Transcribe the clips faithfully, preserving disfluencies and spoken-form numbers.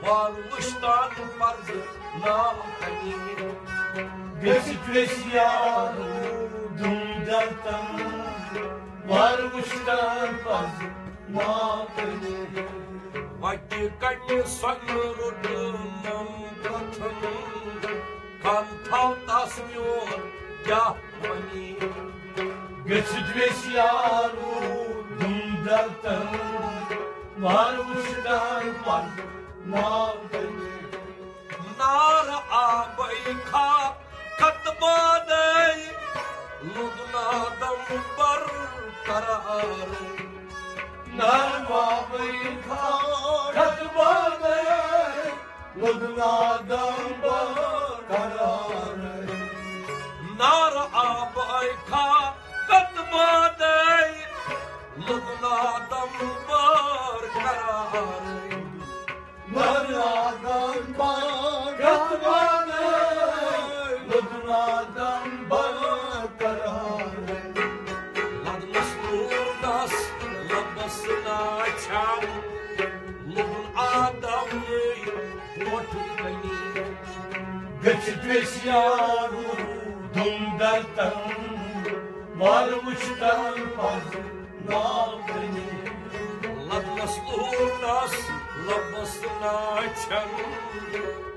وار وٕچھتن پرزٕ ناو کنی۔ گٔژھِتھ ویسہِ یارو دُم دلتن، وار وٕچھتن پرزٕ ناو کنی۔ وتہِ کنہِ سۄنہٕ روٚٹ نم پرٛتھن، کن تھاو تس میون کیٛاہ ونی۔ گٔژھِتھ ویسہِ یارو دُم دلتن، وار وٕچھتن پرزٕ ناو کنی۔ نار آبے کھا کت بادے، لوٚگ نادم برقرار۔ نار آبے کھا کت بادے، لوٚگ نادم برقرار۔ نار آبے کھا کت بادے، لوٚگ نادم برقرار۔ نار آبے کھا کت بادے، لوٚگ نادم برقرار۔ لدنس نوٗرس لبس ناچھان، لوٚگُن آدم یے ووٹھ کنی۔ گٔژھِتھ ویسہِ یارو دُم دلتن، وار وٕچھتن پرزٕ ناو کنی۔ لدنس نوٗرس لبس ناچھان،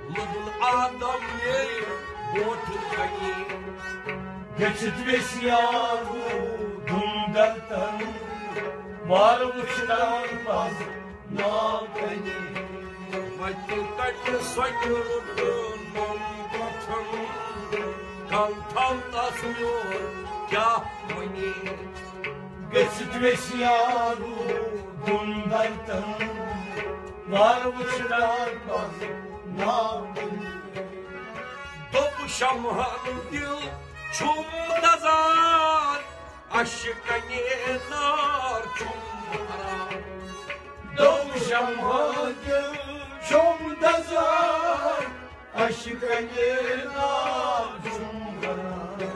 لوٚگُن آدم یے ووٹھ کنی۔ گٔژھِتھ ویسہِ یارو دُم دلتن، وار وٕچھتن پرزٕ ناو کنی۔ وتہِ کنہِ سۄنہٕ روٚٹ نم پرٛتھن، کن تھاو تس میون کیٛاہ ونی۔ گٔژھِتھ ویسہِ یارو دُم دلتن، وار وٕچھتن پرزٕ ناو کنی۔ دوٚپ شمہن دِل چھُم دزان، اشہِ کنہِ نار چھُم کران۔ دوٚپ شمہن دِل چھُم دزان، اشہِ کنہِ نار چھُم کران۔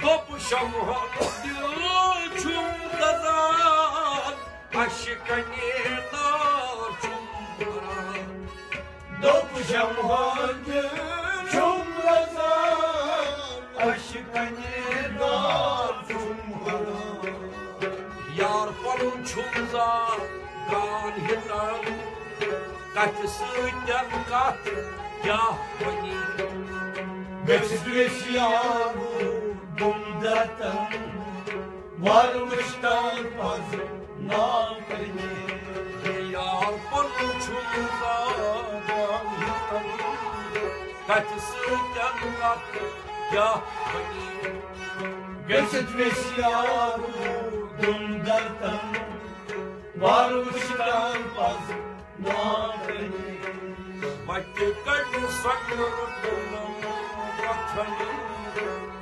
دوٚپ شمہن دِل چھُم دزان، اشہِ کنہِ نار چھُم کران۔ دوٚپ شمہن دِل چھُم دزان، اشہِ کنہِ نار چھُم کران۔ یار پنُن چھُم زاگان ہیٚتان، کتھِ سۭتۍ کتھ کیٛاہ ونی۔ گٔژھِتھ ویسہِ یارو دُم دلتن، وار وٕچھتن پرزٕ ناو کنی۔ یار پنُن چھُم زاگان ہیٚتان، کتھِ سۭتۍ کتھ کیٛاہ ونی۔ گٔژھِتھ ویسہِ یارو دُم دلتن، وار وٕچھتن پرزٕ ناو کنی۔ وتہِ کنہِ سۄنہٕ روٚٹ نم پرٛتھن،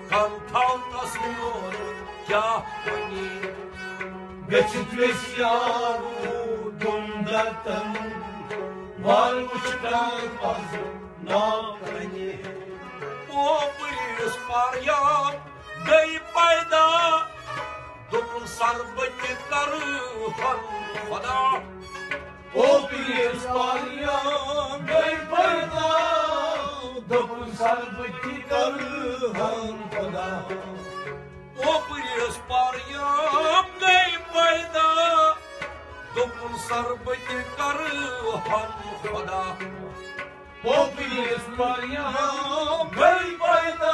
کن تھاو تس میون کیٛاہ ونی۔ گٔژھِتھ ویسہِ یارو دُم دلتن، وار وٕچھتن پرزٕ ناو کنی۔ پوپریس پریام گٔے پیدا، دوٚپُن سر بہٕ تہِ کرٕ ہن خدا۔ پوپریس پریام گٔے پیدا، دوٚپُن سر بہٕ تہِ کرٕ ہن خدا۔ پوپریس پریام گٔے پیدا، دوٚپُن سر بہٕ تہِ کرٕ ہن خدا۔ پوپریس پریام گٔے پیدا،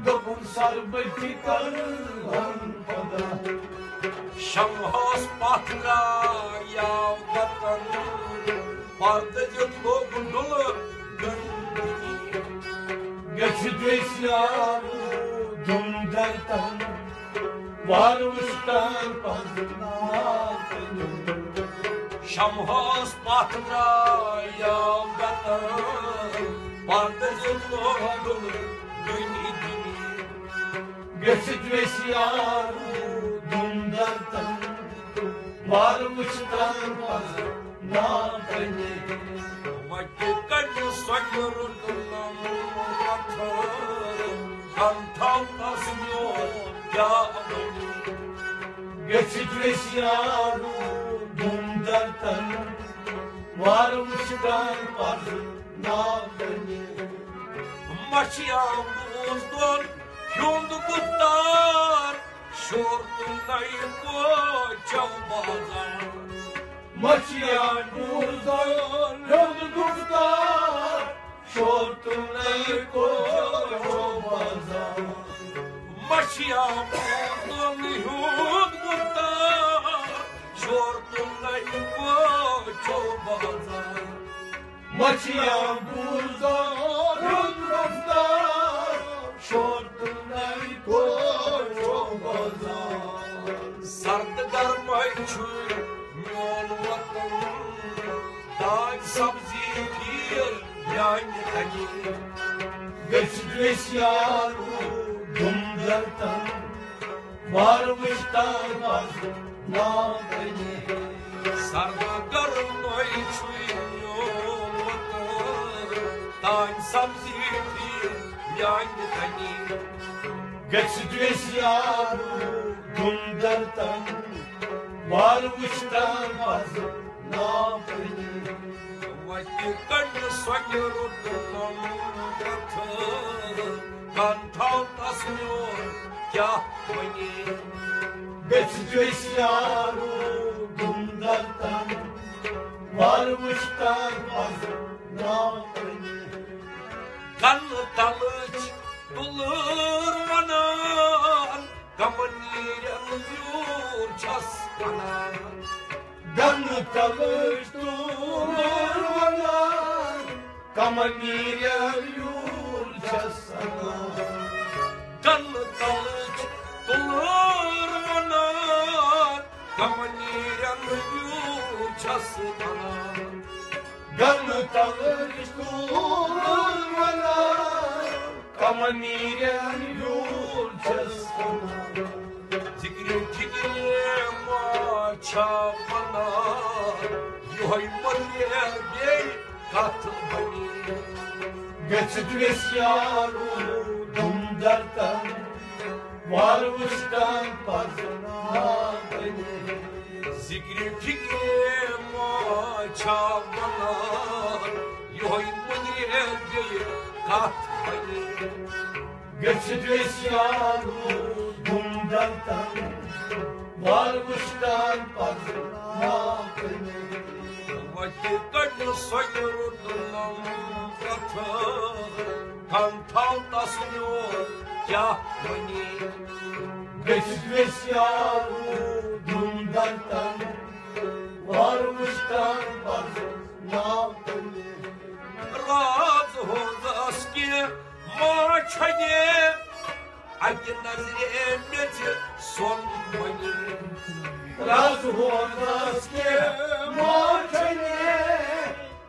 دوٚپُن سر بہٕ تہِ کرٕ ہن خدا۔ شمہس پتھ درٛایاو وطن، پردٕ دیُت لوٚگ ڈُلہٕ گٔنٛڈی۔ گٔژھِتھ ویسہِ یارو دُم دلتن، وار وٕچھتن پزناو تٔمۍ۔ شمہس پتھ درٛایاو وطن، پردٕ دیُت لوٚگ ڈُلہٕ گٔنٛڈی۔ گٔژھِتھ ویسہِ یارو دُم دلتن، وار وٕچھتن پزناو تٔمۍ۔ وتہِ کنہِ سۄنہٕ روٚٹ نم پرٛتھن، کن تھاو تس میون کیٛاہ ونہِ۔ گٔژھِتھ ویسہِ یارو دُم دلتن، وار وٕچھتن پزٕ ناو کنہِ۔ مچھیاں بوٗزدُن ہیوٚنٛد گُفتار، شور تُلنَے کوچو بازار۔ مچھیاں بوٗزدُن ہیوٚنٛد گُفتار، شور تُلنَے کوچو بازار۔ مچھیاں بوٗزدُن ہیوٚنٛد گُفتار، شور تُلنَے کوچو بازار۔ مچھیاں بوٗزدُن ہیوٚنٛد گُفتار، شور تُلنَے کوچو بازار۔ سرد گرمے چھُ میون وطن، دانہِ سبزی پھیٖر میانہِ کنہِ۔ گٔژھِتھ ویسیارو دُم درتن، وار وٕچھتن پزٕ ناو کنہِ۔ سرد گرمے چھُ میون وطن، دانہِ سبزی پھیٖر میانہِ کنہِ۔ گٔژھِتھ ویسیارو دُم درتن، وار وٕچھتن پزٕ ناو کنہِ۔ وتہِ کنہِ سۄنہِ روٚٹ نم کتھٕ، کن تھاو تس میون کیاہ ونہِ۔ گٔژھِتھ ویسیارو دُم درتن، وار وٕچھتن پزٕ ناو کنہِ۔ کنہٕ تلٕچ تُلر ونان، کمن نیرن یور چھس انان۔ کنہٕ تلٕچ تُلر ونان، کمن نیرن یور چھس انان۔ کنہٕ تلٕچ تُلر ونان، کمن نیرن یور چھس انان۔ کنہٕ تلٕچ تُلر ونان، کمن نیرن یور چھس انان۔ ذِکرِ فِکرِ ما چھا ونان، یِہوٚے مٔنٛدریر بیٚیہِ کتھ بنہِ۔ گٔژھِتھ ویسیارو دُم درتن، وار وٕچھتن پزٕ ناو کنہِ۔ ذِکرِ فِکرِ ما چھا ونان، یِہوٚے مٔنٛدریر بیٚیہِ کتھ بنہِ۔ گٔژھِتھ ویسیارو دُم درتن، وار وٕچھتن پزٕ ناو کنہِ۔ وتہِ کنہِ سۄنہِ روٚٹ نم کتھٕ، کن تھاو تس میون کیاہ ونہِ۔ گٔژھِتھ ویسیارو دُم درتن، وار وٕچھتن پزٕ ناو کنہِ۔ راز ہُنٛد ٲس کینٛہہ ما چھنہِ، اکہِ نظرِ میژِ سۄن بنہِ۔ راز ہُنٛد ٲس کینٛہہ ما چھنہِ،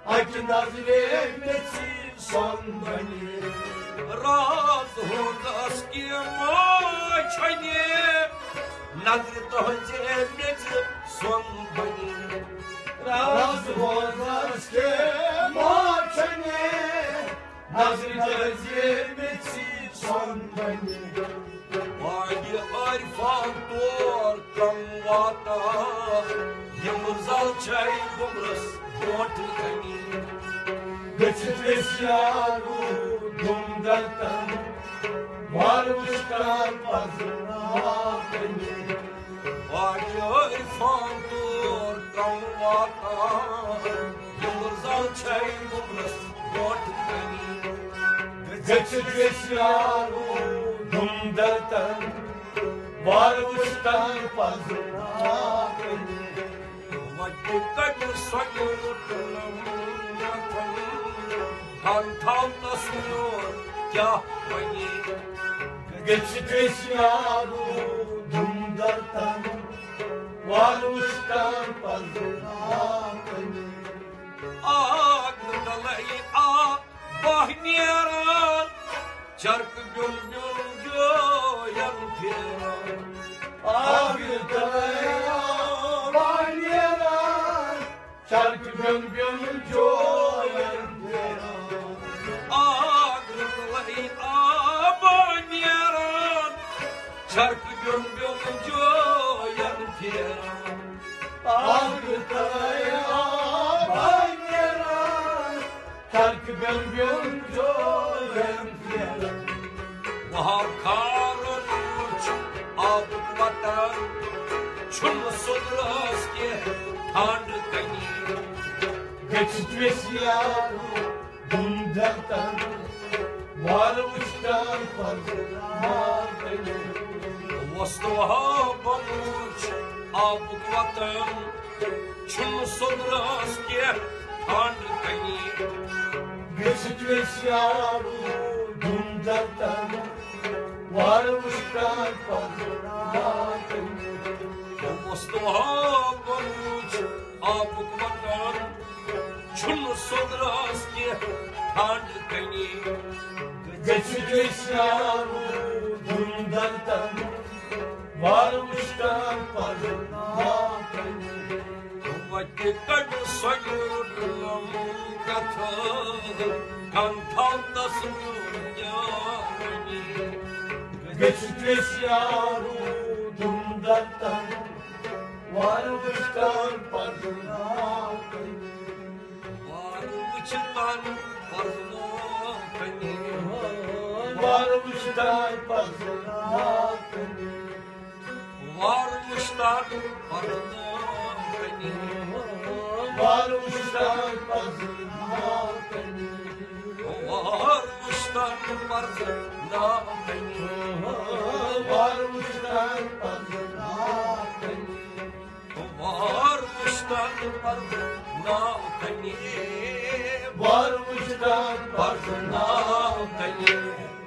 اکہِ نظرِ میژِ سۄن بنہِ۔ راز ہُنٛد ٲس کینٛہہ ما چھنہِ، نظرِ تُہنٛزِ میژِ سۄن بنہِ۔ راز ہُنٛد ٲس کینٛہہ ما چھنہِ، نظرِ تُہنٛزِ میژِ سۄن بنہِ۔ وادِ عرفان تور کم واتان، یِم زل چھے بُمرس برونٛٹھ کنہِ۔ گٔژھِتھ ویسیارو دُم درتن، وار وٕچھتن پزٕ ناو کنہِ۔ وادِ عرفان تور کم واتان، یِم زل چھے بُمرس برونٛٹھ کنہِ۔ گٔژھِتھ ویسیارو دُم درتن، وار وٕچھتن پزٕ ناو کنہِ۔ وتہِ کنہِ سۄنہِ روٚٹ نم کتھٕ، کن تھاو تس میون کیاہ ونہِ۔ گٔژھِتھ ویسیارو دُم درتن، وار وٕچھتن پزٕ ناو کنہِ۔ آگ تلے آ بہہ نیران، چرکہٕ بیوٚن بیوٚن جاین پھیران۔ آگرٕ تلے آبا نیران، چرکہٕ بیوٚن بیوٚن جاین پھیران۔ آگرٕ تلے آبا نیران، چرکہٕ بیوٚن بیوٚن جاین پھیران۔ آگرٕ تلے آبا بیوٚن جوڑن پھیران۔ وہاو کھارن وُچھ آبُک وطن، چھُنہٕ سُدرس کینٛہہ ٹھنڈ کنی۔ گٔژھِتھ ویسیارو دُن دلتن، وارٕ وٕچھتن پزٕ ماتنی۔ وۄستہٕ وہاو بۄن وُچھ آبُک وطن، چھُنہٕ سُدرس کینٛہہ ٹھنڈ کنی۔ گٔژھِتھ ویسیارو دُن دلتن، وارٕ وٕچھتن پزٕ ماتنی۔ وۄستہٕ وہاو بۄن وُچھ آبُک وطن، چھُنہٕ سُدرس کینٛہہ ٹھنڈ کنی۔ گٔژھِتھ ویسیارو دُن دلتن، وارٕ وٕچھتن پزٕ ماتنی۔ وتہِ کڑ سۄنہِ ڈُلم کتھٕ، کن تھاو تس میون جوانی۔ گٔژھِتھ ویسیارو دُن دلتن، وارٕ وٕچھتن پزٕ ماتنی۔ وارٕ وٕچھتن پزٕ ماتنی۔ وارٕ وٕچھتن پزٕ ماتنی۔ وارٕ وٕچھتن پزٕ ماتنی۔ وارٕ وٕچھتن پزٕ ماتنی۔ وارٕ وٕچھتن پزٕ ماتنی۔ وارٕ وٕچھتن پزٕ ماتنی۔ وارٕ وٕچھتن پزٕ ماتنی۔ وارٕ وٕچھتن پزٕ ماتنی۔